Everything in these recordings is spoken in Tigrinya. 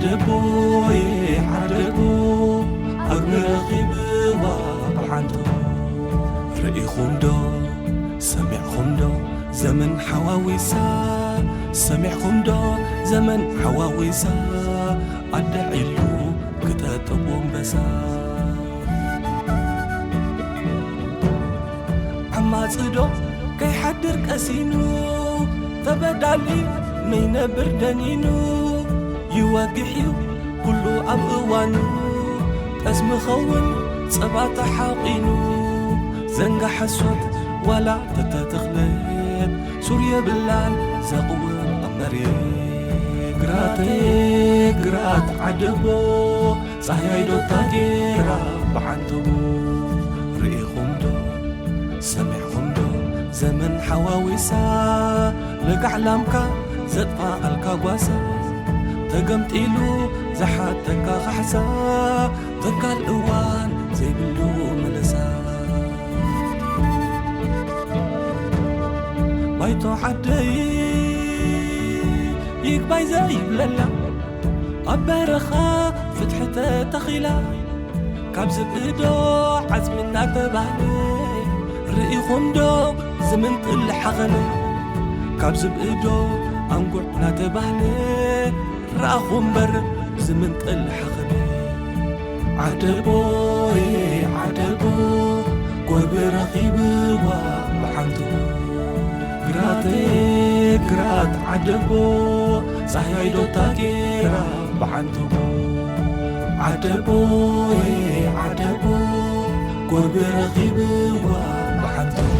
ዓደቦየ ዓደቦ፣ ኣግሪ ረኺብዋ ብሓንቶ። ርኢኹም ዶ ሰሚዕኹም ዶ ዘመን ሓዋዊሳ? ሰሚዕኹም ዶ ዘመን ሓዋዊሳ? ኣደ ዒሉ ክጠጥቦ ኣንበሳ። ዓማጺ ዶ ከይሓድር ቀሲኑ፣ ተበዳሊ ነይነብር ደኒኑ። ይወግሕ እዩ ኩሉ ኣብ እዋኑ፣ ጠስሚ ኸውን ጸባ ተሓቒኑ። ዘንጋ ሓሶት ዋላ ተተተኽለት፣ ሱር የብላን ዘቕውም ኣብ መሬት። ግራተይ ግራት ዓደቦ፣ ጻህያይ ዶ ታጌራ ብዓንተቦ። ርኢኹም ዶ ሰሚዕኹም ዶ ዘመን ሓዋዊሳ? ለጋዕ ላምካ ዘጥፋኣልካ ጓሳ፣ ተገምጢሉ ዝሓተካ ካሕሳ፣ ተካል እዋን ዘይብሉ ምልሳ። ባይቶ ዓደይ ይግባይ ዘይብለላ፣ ኣብ በረኻ ፍትሒ ተተኺላ፣ ካብ ዝብኢ ዶ ዓጽሚ እናተባህለ፣ ርኢኹም ዶ ዝምንጥል ሓኸነ? ካብ ዝብኢ ዶ ኣንጉዕ እናተባህለ፣ ረኣኹ እምበር ዝምንጥል ሓኸነ። ዓደቦየ ዓደቦ፣ ጎርቢ ረኺብዋ ብሓንቶ። ግራተይ ግራት ዓደቦ፣ ጻህያይ ዶ ታጌራ ብዓንተቦ። ዓደቦየ ዓደቦ፣ ጎርቢ ረኺብዋ ብሓንተቦ።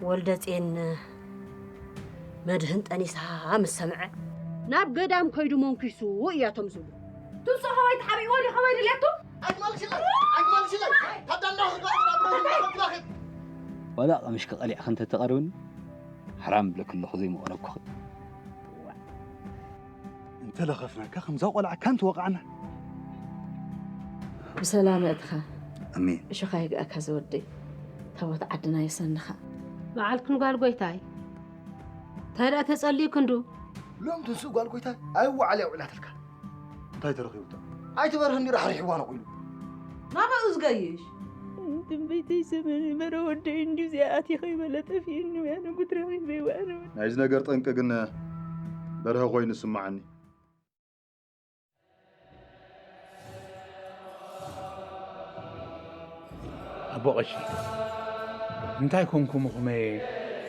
ወልደጼን መድህን ጠኒሳ ምስ ሰምዐ፣ ናብ ገዳም ከይዱ መንኪሱ እያቶም ዝብሉ። ትብሶ ኸባይ ተሓቢእዎ ድዩ? ኸባይ ድልያቱ? ኣይትመልስለይ! ኣይትመልስለይ! ታዳና ኽትባዕ ናብ መድህን ኽትባኽት! ዋላ ቀምሽኪ ቀሊዕኺ እንተተቐርብኒ፣ ሓራም እብለኪ ኣለኹ ዘይመቐለኩኺ። እንተለኸፍናካ ከምዛ ቆልዓ ካን ትወቕዓና። ብሰላም እትኻ ኣሜን። እሾኻ ይግኣካ ዝወደይ። ታቦት ዓድና የሰንኻ። በዓልክን ጓል ጎይታይ። እንታይ ደኣ ተጸልዩ ክንዱ? ሎም ትንስኡ ጓል ጎይታይ ኣይወዓል ያውዕላትልካ። እንታይ ተረኺቡታ? ኣይትበርህ እንዲ ራሕሪሕዋ ነቑሉ። ናባኡ ዝገይሽ። ትንበይተይ ሰመን መረ ወደይ እንዲዩ ዚኣቲ ከይበለ ጠፊእኒ ወያነ ጉድ ረኺበ ወያነ። ናይዚ ነገር ጠንቂ ግን በርሀ ኮይኑ ይስምዓኒ። ኣቦ ቀሺ፣ እንታይ ኮንኩም እኹመ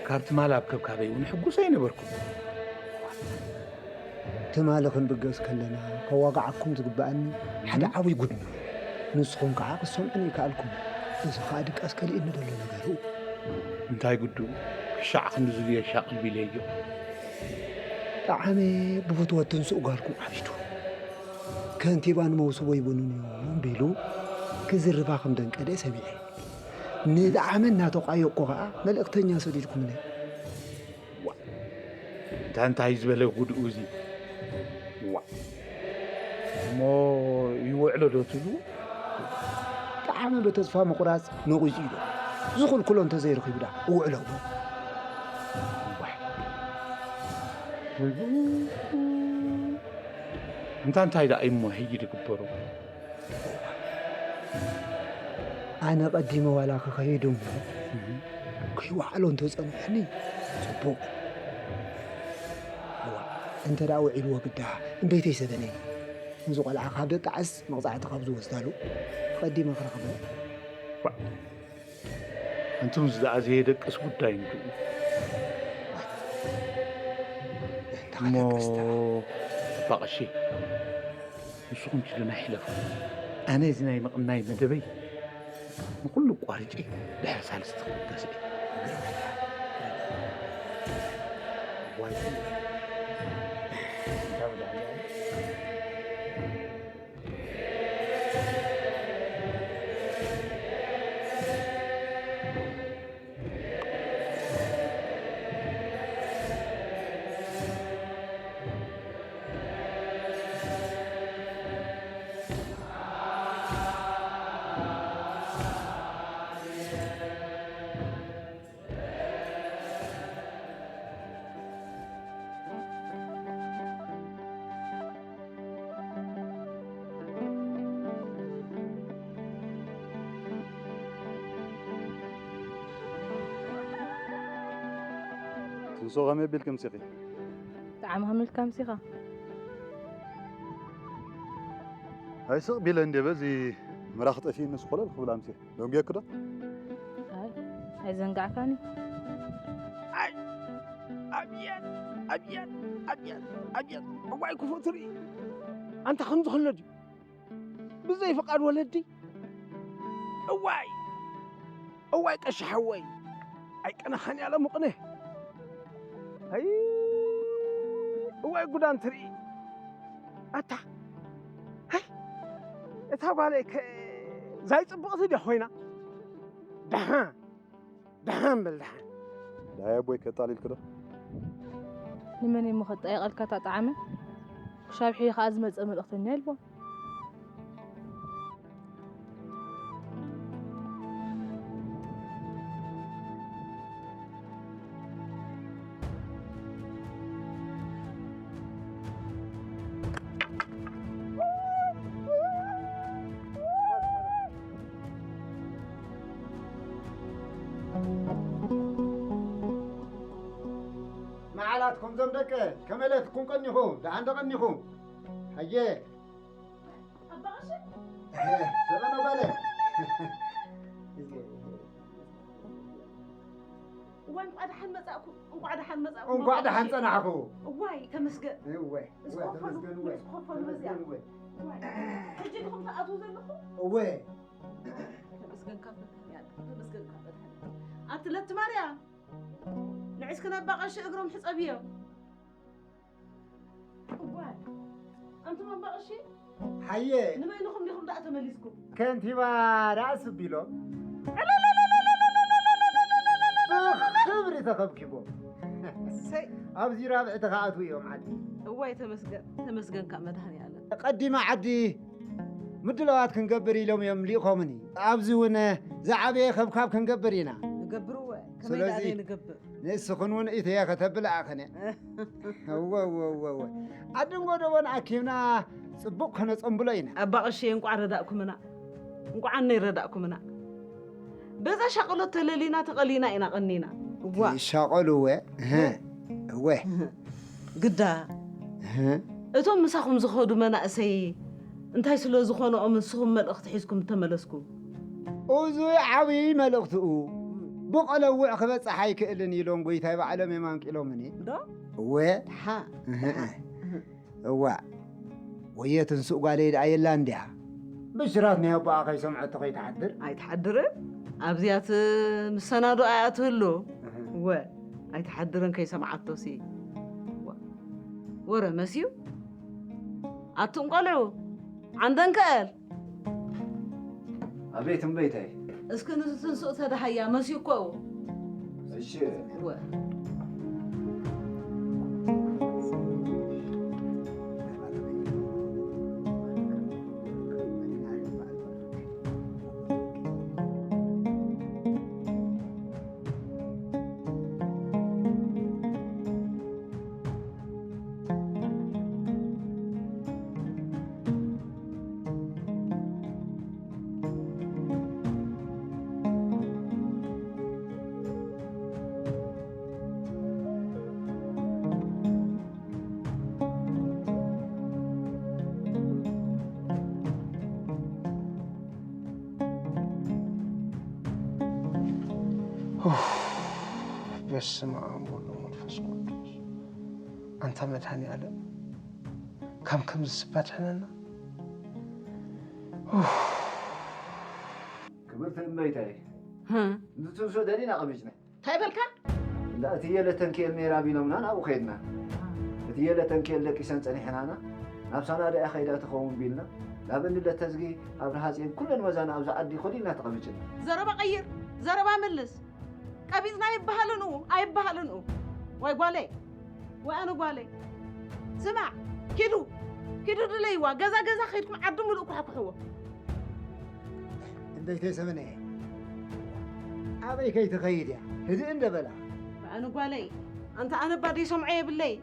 ካብ ትማል ኣብ ከብካበይ እውን ሕጉስ ኣይነበርኩም። ትማሊ ክንብገስ ከለና ከዋግዓኩም ዝግበኣኒ ሓደ ዓብዪ ጉድ ነይሩ። ንስኹም ከዓ ክትሰምዑኒ ኣይከኣልኩም። እዚ ከዓ ድቃስ ከሊእኒ ዘሎ ነገር እዩ። እንታይ ጉዱ ክሻዕ ክንዲ ዝብዮ ሻቕል ቢለዮ። ጠዓመ ብፍትወት ትንስኡ ጓልኩም ዓቢዱ ከንቲባ ንመውስቦ ይቡንን እዮም ቢሉ ክዝርባ ከም ደንቀደ ሰሚዐ። ንጠዓመ እናተቋየቕኩ ከዓ መልእክተኛ ሰዲድኩምለይ። እታ እንታይ ዝበለ ጉድኡ እዚ ዋ እሞ ይውዕሎ ዶ ትብሉ? ጠዓመ ብተስፋ ምቑራፅ ነቒፁ ኢሉ ዝኽልክሎ እንተዘይረኺቡ ዳ እውዕሎ እሞ ዋይ ወይ ጉድ። እንታ እንታይ ደኣ እሞ ሕጂ ድግበሮ? ኣነ ቀዲመ ዋላ ክኸይድ እሞ ከይወዓሎ እንተጸንሐኒ ጽቡቕ። እዋ እንተ ደኣ ውዒልዎ ግዳ እምበይተይ ሰበነይ። እዚ ቆልዓ ካብ ደጣዕስ መቕጻዕቲ ካብ ዝወስዳሉ ቀዲመ ክረኽበ። ኣንቱም ዝደኣ ዘየደቅስ ጉዳይ እንድኡ። እሞ ባቐሺ ንስኹም ኪዱና ይሕለፉ። ኣነ እዚ ናይ ምቕናይ መደበይ ንኹሉ ኣቋሪጨ ድሕሪ ሳልስቲ ክብገስ እየ። ክንሶ ከመይ ኣቢልኪ ኣምሲኺ? ጣዕሚ ከመልካ ኣምሲኻ? ኣይስቕ ቢለ እንዴ በዚ ምራኽ ጠፊእኒ ስኮለል ክብል ኣምሲኺ። ደንጊየኪ ዶ? ኣይ ኣይዘንጋዕካኒ። ኣይ ኣብየት ኣብየት ኣብየት ኣብየት እዋይ ክፉእ ትርኢ ኣንታ ከምዚ ክሎ ድዩ ብዘይ ፍቓድ ወለዲ እዋይ እዋይ ቀሺ ሓወይ ኣይቀነኻን ያለ ሙቕነ ኣይ እዋይ ጉዳን ትርኢ ኣታ ኣይ እታ ጓለይ ከ ዛይ ጽብቕቲ ድያ ኮይና ደሓን ደሓን በል ደሓን ዳያ ቦይ ከጣሊልክ ዶ? ንመን እሞ ከጣየቐልካ እታ ጣዕመ? ክሻብ ሕጂ ከኣ ዝመጸ መልእኽተኛ ይልቦ። መዓላትኩም ዞም ደቀ ከመይ ኢለትኩም ቀኒኹ ደሓን ዶ ቀኒኹ ሓየ ሰበነ ጓለ እዋይ እንቋዕ ደሓን መጻእኩም እንቋዕ ደሓን መጻእኩም እንቋዕ ደሓን ጸናሕኩ እዋይ ተመስገን እወ እወ እስኮፈሉ ተመስገን እወ እስኮፈሉ በዚያ ተመስገን እወ እዋይ ሕጂ ድኹም ተኣትዉ ዘለኹም እወ ተመስገን ካብ መድሓኒዓለም ተመስገን ካብ መድሓኒዓለም ኣቲ ለቲ ማርያም ንዕስክን ኣባ ቀሺ እግሮም ሕጸብዮ እዋይ ኣንቱም ኣባ ቀሺ ሓየ ንበይንኹም ዲኹም ደኣ ተመሊስኩም ከንቲባ ደኣ ስቢሎም ብኽብሪ ተኸብኪቦም እሰይ ኣብዚ ራብዒ ተኸኣትዉ እዮም ዓዲ እዋይ ተመስገን ተመስገን ካብ መድሃኒዓለም ቀዲማ ዓዲ ምድላዋት ክንገብር ኢሎም እዮም ልኢኾምኒ ኣብዚ እውን ዝዓበየ ከብካብ ክንገብር ኢና ንገብር እወ ከመይ ስለዚ- ደኣ ዘይንገብር ንስኽን እውን ኢተየ ከተብል ኣኸነ እወ እወ እወ እወ ዓዲ እንጎደቦን ኣኪብና ፅቡቅ ከነፀንብሎ ኢና ኣባ ቀሺ እንቋዕ ረዳእኩምና እንቋዕ ኣነይ ረዳእኩምና በዛ ሻቕሎት ተለሊና ተቐሊና ኢና ቀኒና እዋ ይሻቐሉ እወ እህ፣ እወ ግዳ እህ። እቶም ምሳኹም ዝኸዱ መናእሰይ እንታይ ስለ ዝኾነኦም ንስኹም መልእኽቲ ሒዝኩም ተመለስኩም እዚ ዓብዪ መልእኽትኡ ብቐለውዕ ክበፅሕ ኣይክእልን ኢሎም ጎይታይ ባዕሎም እዮም ኣንቂሎምኒ ዶ እወ ድሓ እህ፣ እህ። እዋ ወየት እንስእ ጓለይ ደኣ የላ እንዲያ ብሽራት ናይ ኣቦኣ ከይሰምዐቶ ከይትሓድር ኣይትሓድርን ኣብዚኣት ምሰናዶ ኣያ ትህሉ እወ ኣይትሓድርን ከይሰምዓቶሲ እዋ። ወረ መስዩ ኣቱም ቆልዑ ዓንደን ከእል ኣቤት እምበይተይ እስኪ ንትንስኡ ተደሃያ መስዩ እኮ እዩ እሺ እወ በስመ ኣብ ወወልድ ወመንፈስ ቅዱስ። ኣንታ መድሃኒዓለም ካብ ከምዚ ስባ ድሕነና። ክብርቲ እመይታይ ህም። ንትንሶ ደሊና ቀቢጽና እንታይ በልካ እንዳ እትየ ለተንክኤል ነይራ ቢሎምና ናብኡ ከይድና እትየ ለተንክኤል ደቂሰን ጸኒሕናና ናብ ሳናዳ እያ ከይዳ ትኸውን ቢልና ናብ እንዲ ለተዝጊ ኣብ ረሃጽኤን ኩለን መዛና ኣብዚ ዓዲ ኮሊልና ተቐቢጽና ዘረባ ቀይር ዘረባ ምልስ ቀቢጽና ይበሃልን ኡ ኣይበሃልን ኡ ወይ ጓለይ ወይ ኣነ ጓለይ ስማዕ ኪዱ ኪዱ ድለይዋ ገዛ ገዛ ከይድኩም ዓዲ ምሉእ ኩሕኩሕዎ እምበይተይ ሰመነየ ኣበይ ከይትኸይድ እያ ህድእ እንደ በላ ኣነ ጓለይ ኣንታ ኣነ ባዶ ይሰምዖ የብለይ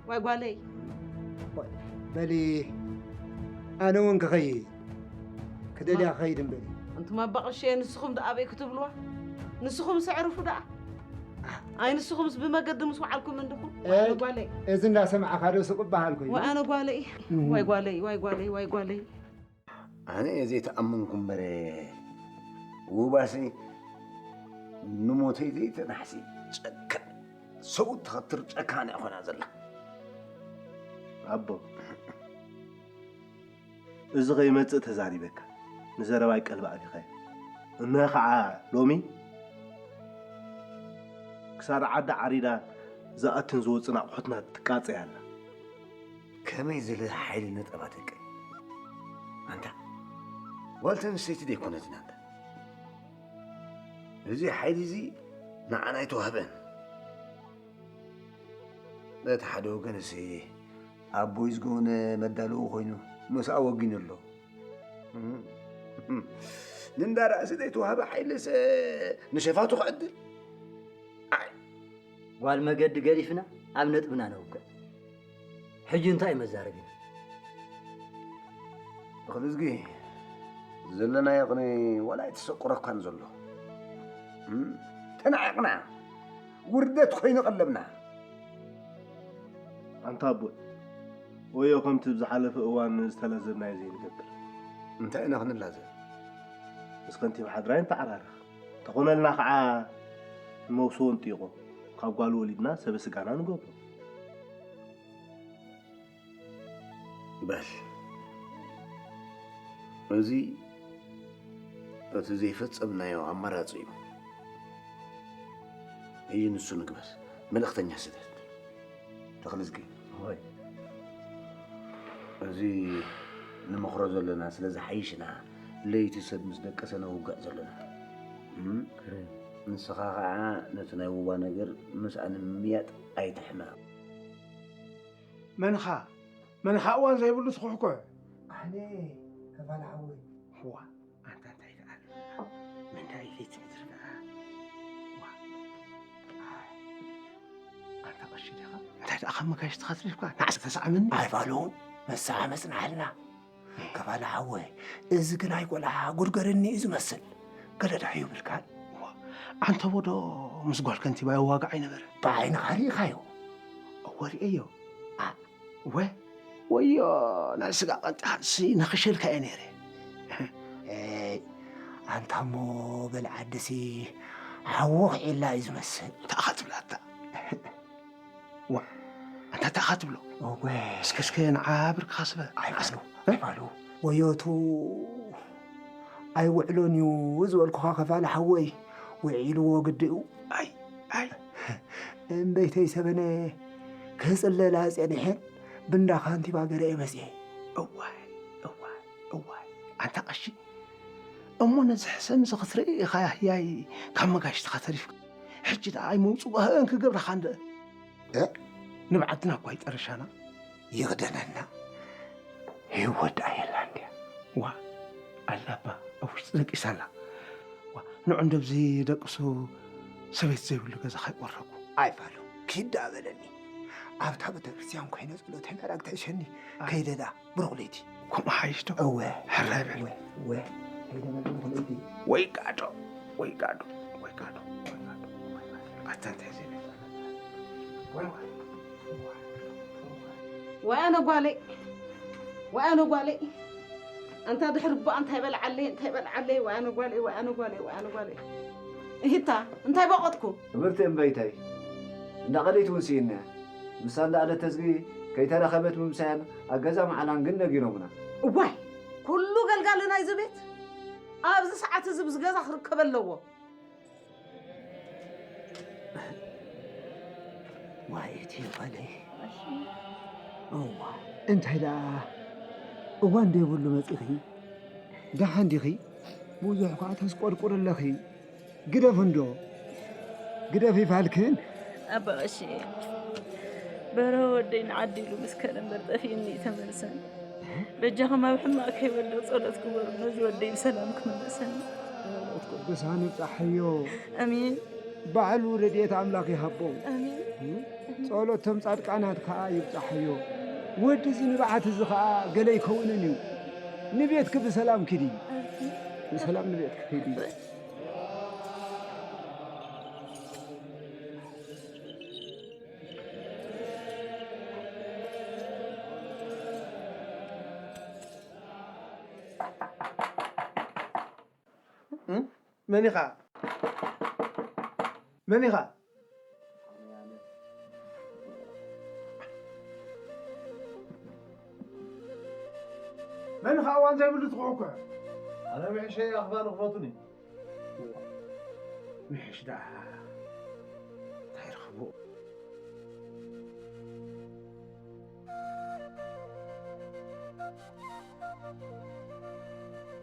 ዋይ ጓለይ በሊ ኣነ እውን ክኸይድ ክደልያ ክኸይድ እምበሊ ኣንቱም ኣባ ቀሸ ንስኹም ደኣ ኣበይ ክትብልዋ ንስኹም ሰዕርፉ ደኣ ኣይ ንስኹምስ ብመገዲ ምስ ወዓልኩም እንድኹም። ኣይ፣ ጓለይ እዚ እንዳሰማዕካ ዶ ስቕ በሃልኩ እዩ? ወይ ኣነ ጓለይ። ወይ ጓለይ ወይ ጓለይ ወይ ጓለይ። ኣነ እየ ዘይተኣመንኩ እምበረ ውባሲ ንሞተይ ዘይተናሕሲ ጨካን ሰብኡት ትኸትር ጨካን እያ ኮይና ዘላ። ኣቦ፣ እዚ ከይመጽእ ተዛሪበካ ንዘረባይ ቀልቢ ኣቢኻዮ። እነሀ ኸዓ ሎሚ ክሳድ ዓዲ ዓሪዳ ዝኣትን ዝወፅን ኣቑሑትና ትቃፀይ ኣላ። ከመይ ዝለ ሓይሊ ነጠባተቀ ኣንታ ጓል ተንስተይቲ ደይኮነትን ኣንታ እዚ ሓይሊ እዚ ንዓና ኣይተዋህበን። በቲ ሓደ ወገንሲ ኣቦይ ዝገበነ መዳለዊ ኮይኑ ምስኣ ወጊኑ ኣሎ። ንእንዳ ራእሲ ዘይተዋህበ ሓይልስ ንሸፋቱ ክዕድል ኣይ ጓል መገዲ ገዲፍና ኣብ ነጥብና ነውግዕ። ሕጂ እንታይ እዩ መዛረቢና? ተኽልዝጊ ዘለናዮ ቅነ ዋላ ኣይተሰቁረካን ዘሎ። ተናዒቕና ውርደት ኮይኑ ቀለብና። ኣንታ ኣቦይ ወዮ ከምቲ ብዝሓለፈ እዋን ዝተለዘብናዮ ዘይንገብር። እንታይ ኢና ክንላዘብ? ምስ ከንቲባ ሓድራይ ንተዓራረኽ። ተኾነልና ከዓ ንመውስቦ እንጢቖ ካብ ጓል ወሊድና ሰበ ስጋና ንገብሮ። በል እዚ እቲ ዘይፈጸምናዮ ኣማራጺ እዩ። እዩ ንሱ ንግበር መልእኽተኛ ስደድ ተኽልዝጊ ሆይ እዚ ንመኽሮ ዘለና ስለ ዝሓይሽና ለይቲ ሰብ ምስ ደቀሰ ነውግዕ ዘለና እም? ንስኻ ከዓ ነቲ ናይ ውባ ነገር ምስኣ ንምምያጥ ኣይትሕመቕ መንኻ መንኻ እዋን ዘይብሉ ስኹሕኮ ኣነ ከፋል ሓወይ ዋ ኣንታ እንታይ ደኣ መንዳይ ዘይትምድር ደኣ ዋ ኣይ፣ ኣንታ ቀሺ ዲኻ እንታይ ደኣ ካብ መጋየሽትኻ ትሪፍካ ናዕሲ ተሳዕመኒ ኣይፋሉን መሰዓመፅናልና ከፋል ሓወይ እዚ ግናይ ቆልዓ ጉድገርኒ እዩ ዝመስል ገለ ዳሕ ይብልካን ኣንተ ወዶ ምስ ጓል ከንቲባ የዋግዓ ይነበረ ብዓይንኻ ርኢኻዮ ወሪኤዮ ወ ወዮ ናይ ስጋ ቀንጢ ሃልሲ ነኽሸልካ እየ ነይረ ኣንታሞ በል ዓድሲ ሓዎ ክዒላ እዩ ዝመስል እንታይ ኢኻ ትብላታ ዋ ኣንታ እንታይ ኢኻ ትብሎ እወ እስከ እስከ ንዓ ብርክኻ ስበ ኣይፋሉ ኣይፋሉ ወዮቱ ኣይውዕሎን እዩ ዝበልኩኻ ከፋሊ ሓወይ ውዒልዎ ግዲ እዩ ኣይ ኣይ እምበይተይ ሰበነ ክጽለላ ጸኒሐን ብንዳ ካንቲባ ገረየ መጽየ እዋይ እዋይ እዋይ ኣንታ ቀሺ እሞ ነዚ ሕሰም እዚ ክትርኢ ኢኻ ያህያይ ካብ መጋሽትኻ ተሪፍካ ሕጂ ደኣ ኣይመውፅኡ ህእን ክገብረኻ እንደ ንብዓትና እኳ ይጠርሻና ይኽደነና ህይወት ኣየላ እንድያ ዋ ኣላባ ኣብ ውሽጢ ደቂሳላ ንዑ እንደብዚ ደቅሱ ሰበይት ዘይብሉ ገዛ ከይቆረኩ ኣይፋሉ ኪዳ በለኒ ኣብታ ቤተክርስትያን ኮይነ ጸሎተይ መራግ ተእሸኒ ከይደዳ ብሩኽ ለይቲ ከምኡ ሓይሽቶ እወ ሕራይ በል እወ ከይደ በል ብሩኽ ለይቲ ወይ ጋዶ ወይ ጋዶ ወይ ጋዶ ኣታ እንታይ ዘይብል ወይ ወይ ወይ ኣነ ጓለይ ወይ ኣነ ጓለይ ኣንታ ድሕሪ እባ እንታይ በልዓለይ እንታይ በልዓለይ ወይ ኣነ ጓለይ ወይ ኣነ ጓለይ ወይ ኣነ ጓለይ እሂታ እንታይ በቐጥኩ ክብርቲ እምበይተይ እንዳ ቀለይቲ እውን ስኢና እያ ምሳ እንዳ ኣለተዝጊ ከይተረኸበት ምምሳያን ኣብ ገዛ መዓላን ግን ነጊሮምና እዋይ ኩሉ ገልጋሊ ናይዚ ቤት ኣብዚ ሰዓት እዚ ብዚ ገዛ ክርከብ ኣለዎ ዋይ እቲ ጓለይ እዋ እንታይ ደኣ እዋን ዶ የብሉ መጺኺ ደሓን ዲኺ ብዙሕ ኳ ተስቆርቁር ኣለኺ ግደፍ እንዶ ግደፍ ይፋልክን ኣባ ቀሺ በርሀ ወደይ ንዓዲ ኢሉ ምስ ከደ እምበር ጠፊእኒ እዩ ተመልሰን በጃኹም ኣብ ሕማቕ ከይወድቕ ጸሎት ግበሩ ነዚ ወደይ ብሰላም ክምለሰኒ ጸሎት ቅዱሳን ይብጻሕዮ ኣሜን ባዕሉ ረድኤት ኣምላኽ ይሃቦም ኣሜን ጸሎቶም ጻድቃናት ከኣ ይብጻሕዮ ወዲ እዚ ንብዓት እዚ ከኣ ገለ ይከውንን እዩ ንቤትኪ ብሰላም ኪዲ ብሰላም ንቤትኪ ኪዲ መን ኢኻ? መን ኢኻ? መን ኢኻ እዋን ዘይብሉ ትኹሕኩሕ? ኣነ ምሕሸይ ኣኽባሪ ክፈቱኒ። ምሕሽ ደኣ እንታይ ረኽቦ?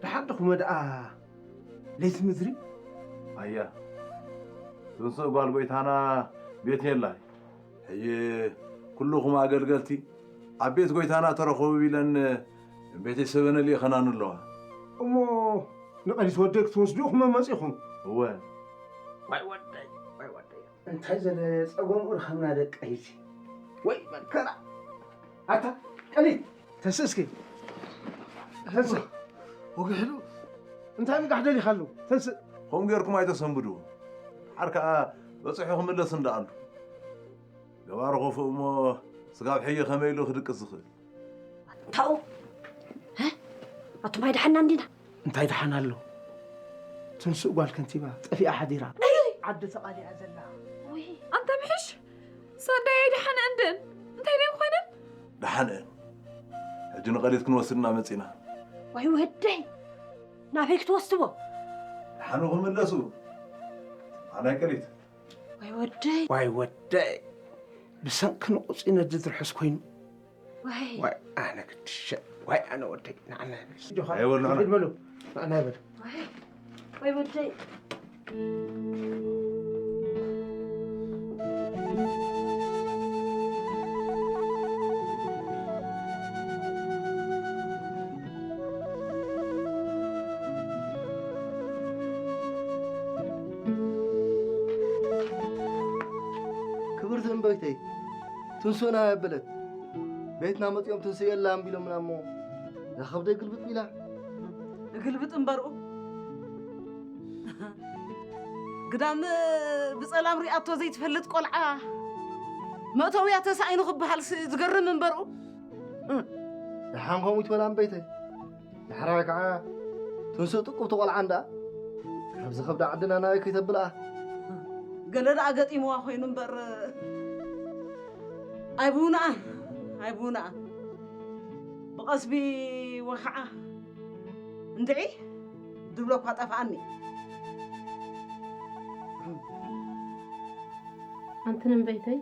ደሓን ዲኹም ደኣ ለይቲ ምድሪ? ኣያ፣ ትንስእ ጓል ጎይታና ቤት የላይ። ሕጂ ኩልኹም ኣገልገልቲ ኣብ ቤት ጎይታና ተረኸቡ ኢለን ቤተሰበን ልኢኸናን ኣለዋ። እሞ ንቐሊት ወደይ ክትወስዱ ኢኹም መመጺኹም? እወ። ዋይ ወደይ፣ ዋይ ወደይ። እንታይ ዘለ ጸገም ኡርኸምና ደቀይሲ። ወይ መከራ። ኣታ ቀሊት ተንስእ እስኪ። ተንስእ። ወግሕሉ። እንታይ ምጋሕ ደሊኻ ኣለዉ? ተንስእ። ከምኡ ጌርኩም ኣይተሰንብድዎ። ሓር ከኣ በጺሑ ክምለስ እንዳኣሉ። ገባር ኮፍእ እሞ ስጋብ ሕጂ ከመይ ኢሉ ክድቅስ ዝኽእል? ኣታኡ? እ? ኣቱም ኣይደሓና እንዲና? እንታይ ደሓን ኣሎ? ትንስእ ጓል ከንቲባ ጠፊኣ ሓዲራ። ኣይ! ዓዲ ተቓሊዓ ዘላ። ውይ፣ ኣንተ ምሕሽ? ሰንደይ ኣይደሓነ እንደን። እንታይ ደም ኮይነን? ደሓን እየን። ሕጂ ንቐሊት ክንወስድ ኢና መጺና። ዋይ ወደይ፣ ናበይ ክትወስድዎ? ደሓኑ ክምለሱ። ኣናይ ቀሊት። ዋይ ወደይ። ዋይ ወደይ። ብሰንኪ ንቑጽ ነድድ ርሑስ ኮይኑ። ዋይ። ዋይ ኣነ ግድሸ። ዋይ ኣነ ወደይ። ንዓና ይበል። ጆኻ። ኣይበል ንዓና። ሂድ በሉ። ንዓና ይበል። ዋይ። ዋይ ወደይ። ክብርቲ እምበይተይ፣ ትንስኡና ኣበለት። ቤትና መጺኦም ትንስእ የላን ቢሎምና እሞ፣ እዛ ከብደይ ግልብጥ ቢላ። እግልብጥ እምበርኡ። ግዳም ብጸላም ሪኣቶ ዘይትፈልጥ ቆልዓ፣ መእተውያ ተሳኢኑ ክበሃልስ ዝገርም እምበርኡ። ደሓን ከምኡ ይትበላ እምበይተይ። ዳሕራይ ከዓ ትንስእ ጥቁብቲ ቆልዓ እንዳ ካብዚ ከብዳ ዓድና ናበይ ከይተብልኣ። ገለ ደኣ ገጢምዋ ኮይኑ እምበር ኣይብውንኣን፣ ኣይብውንኣን። ብቐስቢ ወኸዓ እንድዒ ድብሎ እኳ ጠፍኣኒ። ኣንቲ እምበይተይ፣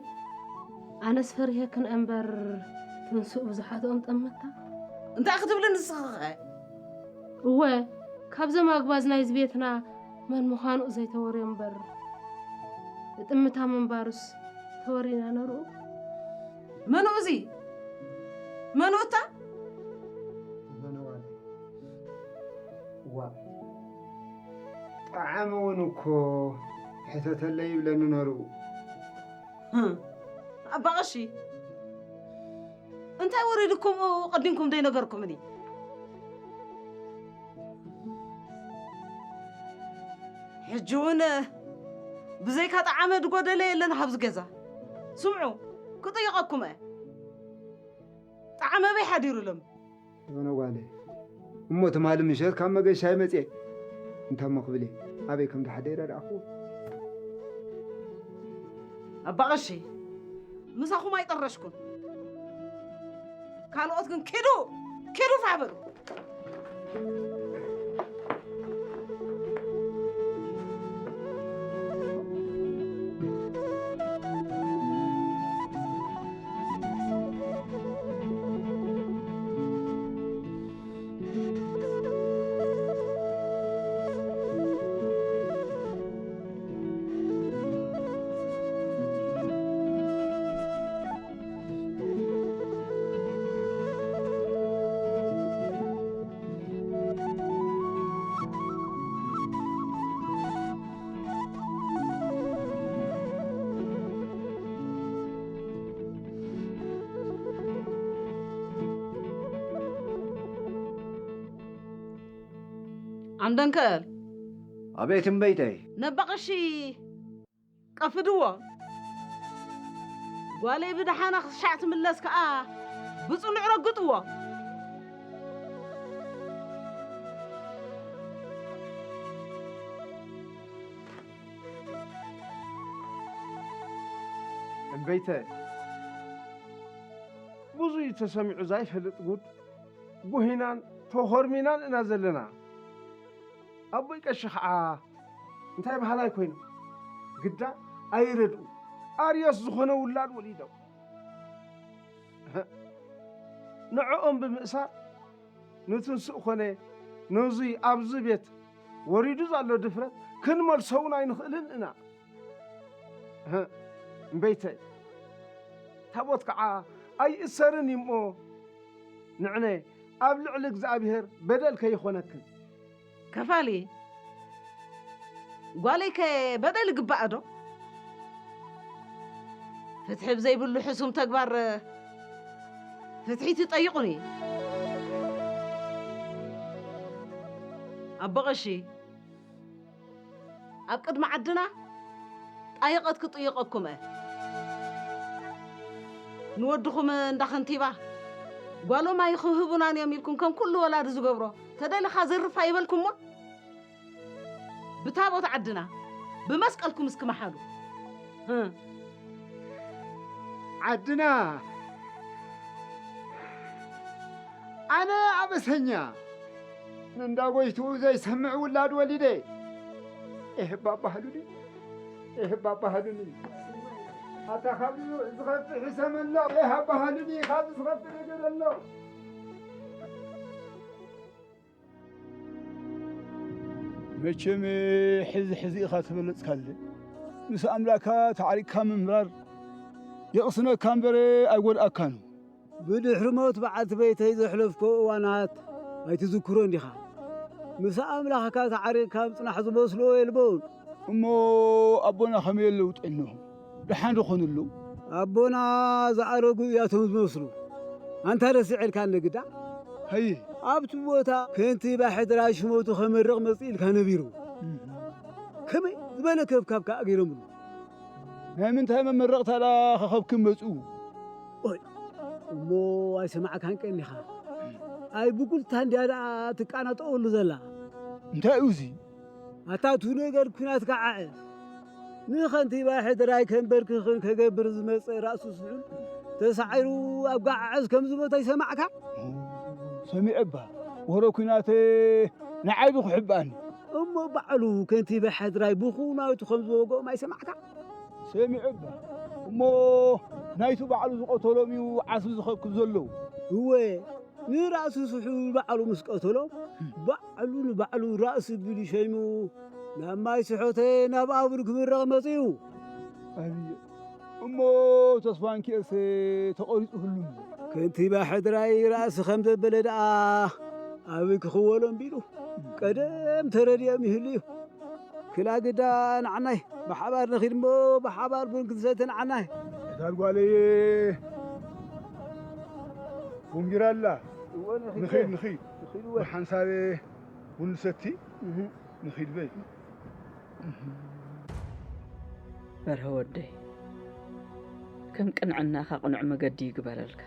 ኣነስ ፈሪሄክን እምበር ትንስኡ ብዙሓትኦም ጠመታ። እንታይ ክትብሊ ንስኺ ኸ? እወ፣ ካብዞም ኣግባዝ ናይዚ ቤትና መን ምዃኑ ዘይተወርዮ እምበር፣ እጥምታ ምንባሩስ ተወሪና ነርኡ። መኑ እዚ? መኑ እታ? መኑ ዋለ? ዋ፣ ጠዓመ እውን እኮ ሕተተለይ ይብለኒ ነርኡ። ህም፣ ኣባ ቀሺ፣ እንታይ ወሪድኩም ቀዲምኩም ዘይነገርኩምኒ? ሕጂ እውን ብዘይካ ጠዓመ ዝጎደለ የለን ኣብዚ ገዛ። ስምዑ፣ ክጥይቐኩም እየ። ጠዓመ በይ ሓዲሩ ሎም? የሆነ ጓለ። እሞ ትማሊ ምሸት ካብ መገሻ ይመጽእ። እንተ እሞ ክብል እየ። ኣበይ ከም ዝሓደ ይረዳእኹ። ኣባ ቀሺ፣ ምሳኹም ኣይጠረሽኩን። ካልኦት ግን ኪዱ፣ ኪዱ ፋሕ በሉ። ዓንደንከል። ኣቤት እምበይተይ። ነባቕሺ ቀፍድዎ። ጓለይ ብደሓና ክሻዕ ትምለስ ከኣ ብጽኑዕ ረግጥዎ። እምበይተ ብዙይ ተሰሚዑ ዘይፈልጥ ጉድ ጉሂናን ተኾርሚናን እና ዘለና። ኣቦይ ቀሺ ኸዓ እንታይ በሃላይ ኮይኖም፣ ግዳ ኣይረድኡ፣ ኣርዮስ ዝኾነ ውላድ ወሊዶም። ንዕኦም ብምእሳር ንትንስእ ኮነ ነዙይ ኣብዚ ቤት ወሪዱ ዘሎ ድፍረት ክንመልሶ እውን ኣይንኽእልን ኢና። እምበይተይ፣ ታቦት ከዓ ኣይእሰርን እዩ እሞ፣ ንዕነ ኣብ ልዕሊ እግዚኣብሔር በደል ከይኾነክን። ከፋሊ፣ ጓለይ ከ በደል ይግባእ ዶ? ፍትሒ ብዘይብሉ ሕሱም ተግባር ፍትሒ ትጠይቁኒ። ኣቦ ቀሺ፣ ኣብ ቅድሚ ዓድና ጣይቐት ክጥይቐኩም እየ። ንወድኹም እንዳ ከንቲባ ጓሎም ኣይክህቡናን እዮም ኢልኩም ከም ኩሉ ወላዲ ዝገብሮ ተደለኻ ዘርፍ ኣይበልኩሞ። ብታቦት ዓድና ብመስቀልኩም እስኪ መሓሉ። ዓድና ኣነ ኣበሰኛ ንእንዳ ጎይትኡ ዘይሰምዕ ውላድ ወሊደ። ኤህ ባባህሉኒ፣ ኤህ ባባህሉኒ። ኣታ ካብ ዝኸፍእ ሕሰም ኣሎ። ኤህ ኣባህሉኒ፣ ካብ ዝኸፍእ ነገር ኣሎ። መቸም ሕዚ ሕዚ ኢኻ ተበለጽካለ። ምስ ኣምላካ ተዓሪቅካ ምምራር የቕስነካ እምበር ኣይጎድኣካን። ብድሕሪ ሞት በዓልቲ ቤተይ ዘሕለፍኮ እዋናት ኣይትዝክሮን ዲኻ? ምስ ኣምላኽካ ተዓሪቕካ ምጽናሕ ዝመስሎ የልቦን። እሞ ኣቦና ከመይ ኣለዉ ጥዕንኦም? ደሓን ዶኾኑ ኣለዉ? ኣቦና ዝኣረጉ እያቶም ዝመስሉ። ኣንታ ረሲዐልካ ንግዳ? ሃየ። ኣብቲ ቦታ ከንቲባ ሕድራ ሽመቱ ከመርቕ መጽእ ኢልካ ነቢሩ። ከመይ ዝበለ ከብካብ ከኣ ገይሮምሉ። ናይ ምንታይ መመረቕታ ደኣ ከኸብክም መጽኡ? ኦይ እሞ ኣይሰማዕካን ቀኒኻ። ኣይ ብጉልታ እንድያ ደኣ ትቃናጠወሉ ዘላ። እንታይ እዩ እዚ? ኣታ እቲ ነገር ኲናት ከዓዐ። ንኸንቲባ ሕድራይ ከንበርክኽን ከገብር ዝመጸ ራእሲ ስሑል ተሳዒሩ ኣብ ጋዓዕዝ ከም ዝሞተ ኣይሰማዕካ? ሰሚዐ እባ ወረ ኲናተ ንዓይ ዶ ክሕብኣኒ? እሞ ባዕሉ ከንቲባ ሕድራይ ብኹናቱ ከም ዝወግኦም ኣይሰማዕካ? ሰሚዐ እባ እሞ ናይቱ ባዕሉ ዝቐተሎም እዩ ዓስቢ ዝኸብክብ ዘለዉ። እወ ንራእሲ ስሑል ባዕሉ ምስ ቀተሎ ባዕሉ ንባዕሉ ራእሲ ቢሉ ሸይሙ ናብ ማይ ስሖተ ናብ ኣቡር ክምረቕ መጺኡ። ኣብየ እሞ ተስፋንኪኤልስ ተቖሪጹ ህሉም። ከንቲባ ሕድራይ ራእሲ ከም ዘበለ ደኣ ኣበይ ክኽወሎም ቢሉ ቀደም ተረዲኦም ይህሉ እዩ። ክላ ግዳ ንዓናይ ብሓባር ንኺድ እሞ ብሓባር ቡን ክንሰቲ ንዓናይ። እታ ጓለየ ቡንቢራ ኣላ። እወ ንኺድ ንኺድ ንኺድ። ንኺድ እወ። ብሓንሳብ ቡን ንሰቲ እህ። ንኺድ በይ። በርሀ ወደይ ከም ቅንዕናኻ ቅኑዕ መገዲ ይግበረልካ።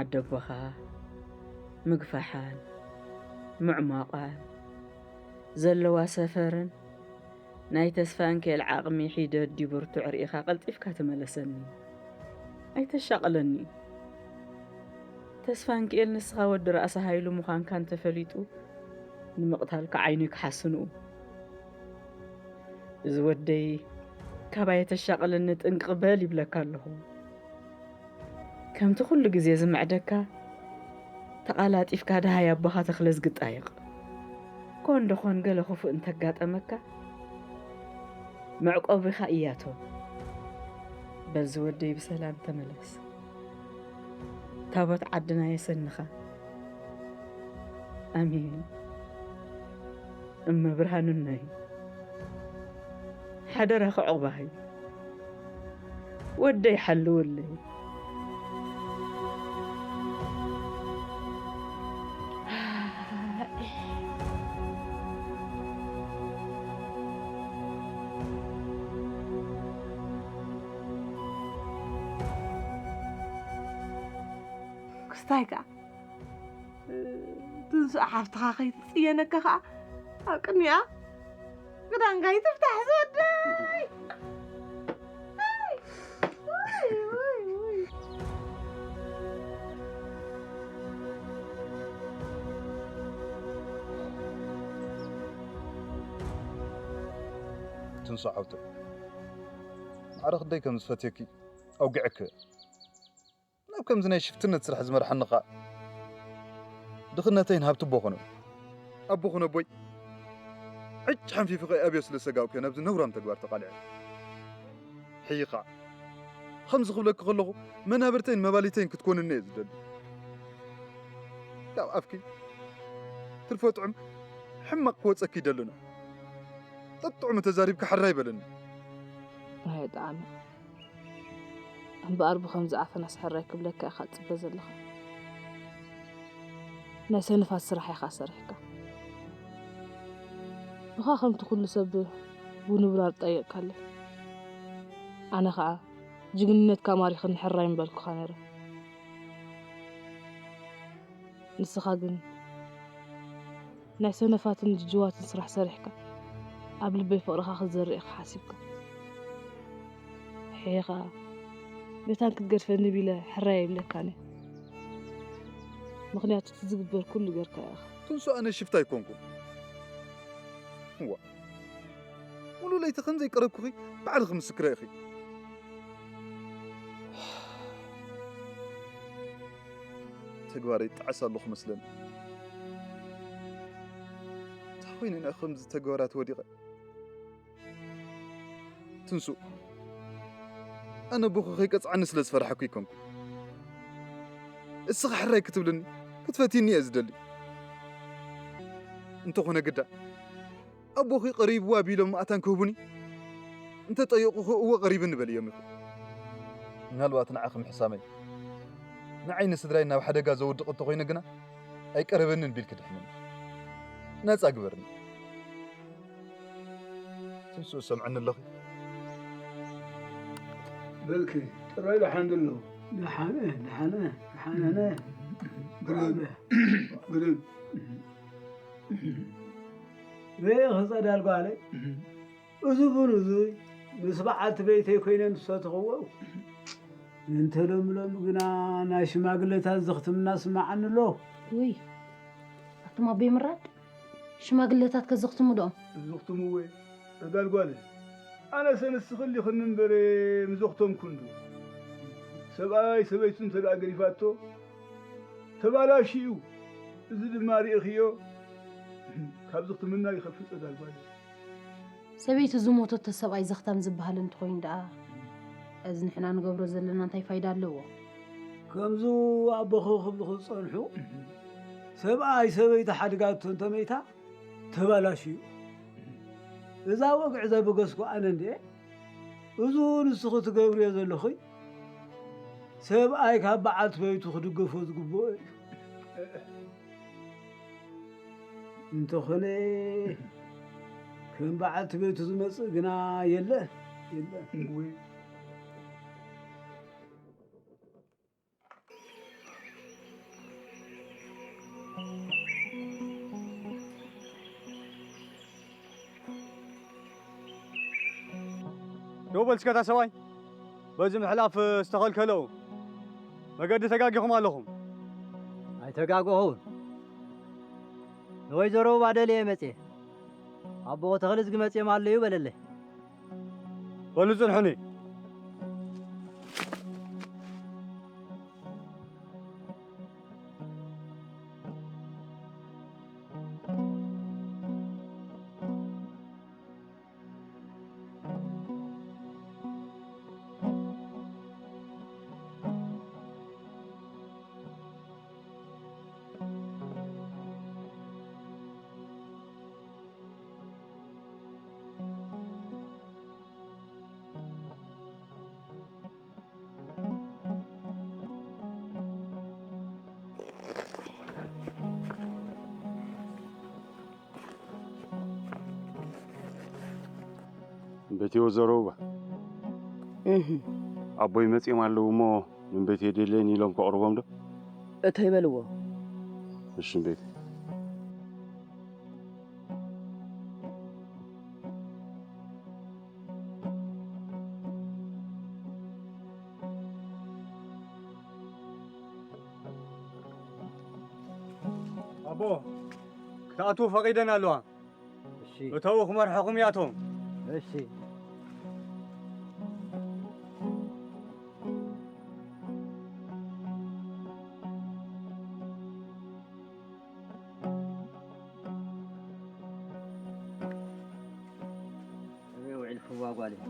ዓደቦኻ ምግፋሓን ምዕሟቋን ዘለዋ ሰፈርን ናይ ተስፋንኪኤል ዓቕሚ ሒደት ድዩ ብርቱዕ ርኢኻ ቀልጢፍካ ተመለሰኒ። ኣይተሻቕለኒ። ተስፋንኪኤል ንስኻ ወዲ ራእሲ ሃይሉ ምዃንካ እንተፈሊጡ ንምቕታልካ ዓይኑ ይክሓስንኡ። እዚ ወደይ ካባይ ኣይተሻቕለኒ ጥንቅቕ በል ይብለካ ኣለኹ። ከምቲ ኩሉ ግዜ ዝምዕደካ ተቓላጢፍካ ደሃይ ኣቦኻ ተኽለዝጊ ጣይቕ። ኮን ደኾን ገለ ክፉእ እንተጋጠመካ መዕቆቢኻ እያቶ። በል ዝወደይ ብሰላም ተመለስ። ታቦት ዓድና የሰንኻ። ኣሜን። እመ ብርሃኑነይ ሓደራኺ ዕቑባኺ ወደይ ሓልውለይ። ክስታይ ከኣ ትንስእ ሓፍትኻ ከይትጽየነካ ከኣ ኣብ ቅድሚኣ ክዳንካ ይትፍታሕ ዝወደይ። ትንሱ ሓውተይ፣ ማዕረ ክንደይ ከም ዝፈትየኪ ኣውግዐኪ። ናብ ከምዚ ናይ ሽፍትነት ስራሕ ዝመርሓኒ ኸኣ ድኽነተይን ሃብቲ ኣቦ ኾነ። ኣቦ ኾነ ኣቦይ ዕጭ ሓንፊፉ ከይኣብዮ ስለ ዝሰጋእኩ እየ ናብዚ ነውራም ተግባር ተቓልዐ። ሕይኻ ከምዚ ክብለኪ ከለኹ መናብርተይን መባሊተይን ክትኮንኒ እየ ዝደሊ። ካብ ኣፍኪ ትርፎ ጥዑም ሕማቕ ክወጸኪ ይደልና። ጠጥዑሙ ተዛሪብካ ሕራይ በለኒ። ኣይ፣ ጠዓመ። እምበኣር ብኸምዚ ኣፈናስ ሕራይ ክብለካ ኢኻ ትጽበ ዘለኻ። ናይ ሰነፋት ስራሕ ኢኻ ሰሪሕካ። ብኻ ከምቲ ኩሉ ሰብ ብንቡራር ጠየቅካለይ። ኣነ ኸኣ ጅግንነትካ ማሪኽኒ ሕራይ ምበልኩኻ ነይረ። ንስኻ ግን ናይ ሰነፋትን ጅጅዋትን ስራሕ ሰሪሕካ ኣብ ልበይ ፍቕርኻ ክትዘርእ ኢኻ ሓሲብካ። ሕየ ኸኣ መታን ክትገድፈኒ ቢለ ሕራይ ኣይብለካን እየ። ምኽንያቱ እቲ ዝግበር ኩሉ ጌርካዮ ኢኻ። ትንሱ ኣነ ሽፍታ ኣይኮንኩን። እዋ፣ ሙሉ ለይቲ ከም ዘይቀረብኩኺ ባዕልኺ ምስክረ ኢኺ። ተግባረይ ይጠዓስ ኣለኹ መስለኒ። እንታይ ኮይነ ኢና ከምዚ ተግባራት ወዲቐ? ትንሱ፣ ኣነ ኣቦኺ ከይቀጽዓኒ ስለ ዝፈራሕኩ ኣይኮንኩን። እስኻ ሕራይ ክትብልኒ፣ ክትፈትይኒ እየ ዝደሊ። እንተኾነ ግዳ፣ ኣቦኺ ቀሪብዋ ቢሎም ማእታን ክህቡኒ እንተጠየቑኺ፣ እወ ቀሪብኒ በልዮም ኢኹ። ምናልባት ንዓኺ ምሕሳመይ ንዓይ ንስድራይ ናብ ሓደጋ ዘውድቕ እንተኾይነ ግና፣ ኣይቀረበንን ቢልኪ ድሕንኒ። ነጻ ግበርኒ። ትንሱ፣ ሰምዕኒ ኣለኺ? በልኪ፣ ጥራይ ደሓን ዶ ኣሎ? ደሓነ፣ ደሓነ፣ ደሓነነ። ግርም፣ ግርም። ርኤኺ ጸዳል ጓለይ፣ እዚ ቡን እዚ ምስ በዓልቲ ቤተይ ኮይነ ዝሰተኽዎ፣ እንተ ሎሚ ሎሚ ግና ናይ ሽማግለታት ዘኽትምና ስማዓኒ ኣሎ። ውይ፣ ኣቱም ኣቦይ ምራድ፣ ሽማግለታት ከዘኽትሙ ዶ? ዝኽትምዎ እየ፣ ጸዳል ጓለይ። ኣነሰ ንስኺ ኣሊኽኒ እምበር ምዘኽተምኩ እንዶ። ሰብኣይ ሰበይቱ እንተ ደኣ ገዲፋቶ፣ ተባላሽዩ። እዚ ድማ ርኢኽዮ፣ ካብ ዝኽትምና ይኸፍእ፣ ጸዳል ጓለይ። ሰበይቲ ዝሞተቶ ሰብኣይ ዘኽታም ዝበሃል እንተኾይኑ ደኣ፣ እዚ ንሕና ንገብሮ ዘለና እንታይ ፋይዳ ኣለዎ? ከምዚ ኣቦኺ ክብልኺ ዝጸንሑ፣ ሰብኣይ ሰበይቲ ሓዲጋቶ እንተመይታ ተባላሽዩ። እዛ ወግዒ ዘበገስኩ ኣነ እንድየ። እዚ ንስኺ ትገብርዮ ዘለኺ፣ ሰብኣይ ካብ በዓልቲ ቤቱ ክድገፎ ዝግብኦ እዩ። እንተኾነ፣ ከም በዓልቲ ቤቱ ዝመጽእ ግና የለን፣ የለን። እወ። ደው በል እስከ እታ ሰብኣይ፣ በዚ ምሕላፍ ዝተኸልከለው መገዲ ተጋጊኹም ኣለኹም። ኣይተጋገኹን። ንወይዘሮ ባደልየ መጽየ። ኣቦ ተኽልዝጊ መጽዮም ኣለዩ በለለይ። በሉ ጽንሑኒ። እምቤት ወይዘሮ ሩባ፣ እህ። ኣቦይ መጺኦም ኣለዉ እሞ፣ እምቤት የድልየኒ ኢሎም ከቕርቦም ዶ? እተይ በልዎ። እሺ እምቤት። ኣቦ፣ ክትኣትዉ ፈቒደን ኣለዋ። እሺ። እተዉ ክመርሐኹም እያቶም። እሺ። ኣበይ ውዒልክዋ ጓለይ?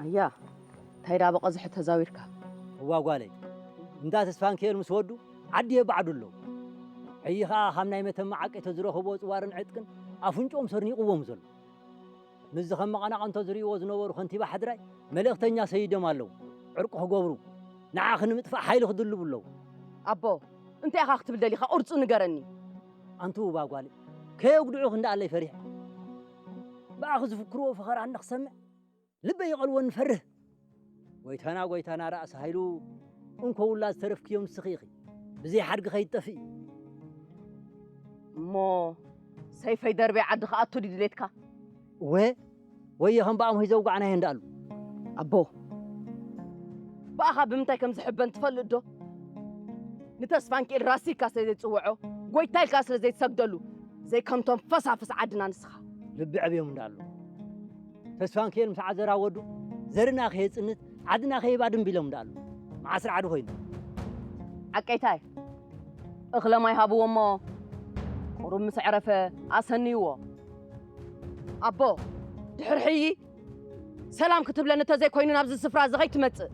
ኣያ፣ እንታይ ደኣ ብቐዝሒ ተዛዊርካ? እዋ ጓለይ፣ እንዳ ተስፋንኪኤል ምስ ወዱ ዓዲ የባዕዱ ኣለዉ። ሕጂ ኸኣ ካብ ናይ መተማ ዓቀይቶ ዝረኸብዎ ጽዋርን ዕጥቅን ኣፍንጭኦም ሰርኒቕዎም ዘሎ። ምስዚ ከም መቐናቕንቶ ዝርእይዎ ዝነበሩ ከንቲባ ሕድራይ መልእኽተኛ ሰይዶም ኣለዉ። ዕርቂ ክገብሩ፣ ንዓኺ ንምጥፋእ ሓይሊ ክድልቡ ኣለዉ። ኣቦ፣ እንታይ ኢኻ ክትብል ደሊኻ? ቁርጹ ንገረኒ። ኣንቲ ውባ ጓለይ፣ ከየጉድዑኺ እንዳኣለይ ፈሪሐ። ብኣኺ ዝፍክርዎ ፈኸራ እንክሰምዕ ልበይ ይቐልወኒ ፈርህ። ጎይታና፣ ጎይታና፣ ራእሲ ሃይሉ እንኮ ውላድ ዝተረፍክዮ ንስኺ ኢኺ። ብዘይ ሓድጊ ከይትጠፍኢ። እሞ ሰይፈይ ደርብየ ዓዲ ክኣቱ ድዩ ድሌትካ? እወ፣ ወየ ከም ብኣምሆይ ዘውጋዕናዮ እንዳኣሉ። ኣቦ፣ ብኣኻ ብምንታይ ከም ዝሕበን ትፈልጥ ዶ? ንተስፋንኪኤል ራሲ ኢልካ ስለ ዘይትጽውዖ፣ ጎይታ ኢልካ ስለ ዘይትሰግደሉ፣ ዘይከምቶም ፈሳፍስ ዓድና ንስኻ። ልቢ ዕብዮም እንዳኣሉ። ተስፋንኪኤል ምስ ዓዘራ ወዱ፣ ዘርና ከየጽንት፣ ዓድና ከየባድም ቢሎም እንዳኣሉ። መዓስ ራዕዲ ኮይኑ? ዓቀይታይ፣ እኽለ ማይ ሃብዎ እሞ፣ ቁሩብ ምስ ኣዕረፈ ኣሰንይዎ። ኣቦ፣ ድሕሪ ሕጂ ሰላም ክትብለኒ እንተዘይኮይኑ ናብዚ ስፍራ እዚ ከይትመጽእ።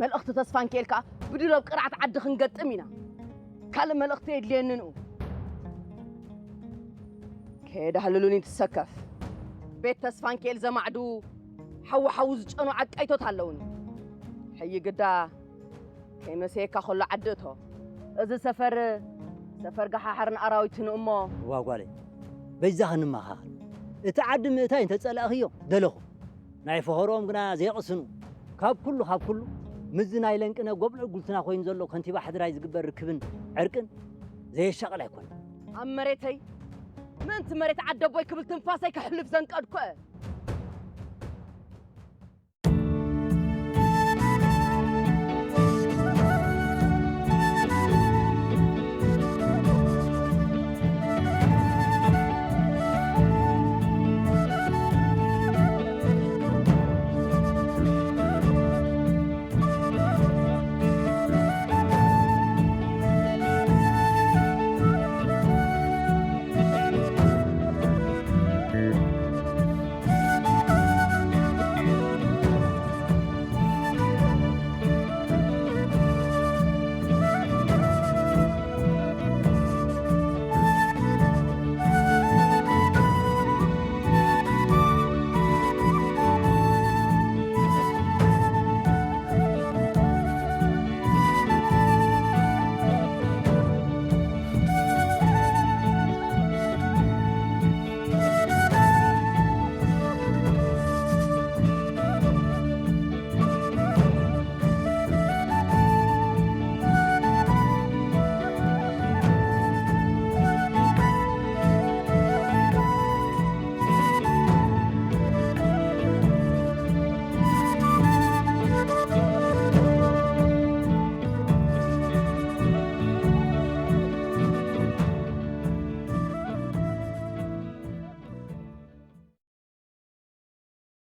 መልእኽቲ ተስፋንኪኤል ከኣ ብድሎብ ቅርዓት ዓዲ ክንገጥም ኢና። ካልእ መልእኽቲ የድልየኒ ንኡ። ከየዳህልሉኒ ትሰከፍ። ቤት ተስፋንኪኤል ዘማዕዱ ሓዊ ሓዊ ዝጨኑ ዓቀይቶት ኣለውኒ። ሕይ ግዳ ከይመሰየካ ከሎ ዓዲ እቶ። እዚ ሰፈር፣ ሰፈር ገሓሕርን ኣራዊትን እሞ። እዋ ጓለይ፣ በይዛኺ ንመኻኸል። እቲ ዓዲ ምእታይ እንተጸላእኽዮ ደለኹ። ናይ ፈኸርኦም ግና ዘይቕስኑ። ካብ ኩሉ፣ ካብ ኩሉ፣ ምስዚ ናይ ለንቅነ ጎብለል ጉልትና ኮይኑ ዘሎ ከንቲባ ሕድራይ ዝግበር ርክብን ዕርቅን ዘየሻቕል ኣይኮነን። ኣብ መሬተይ ምእንቲ መሬት ዓደቦይ ክብል ትንፋሰይ ከሕልፍ ዘንቀድኩ እየ።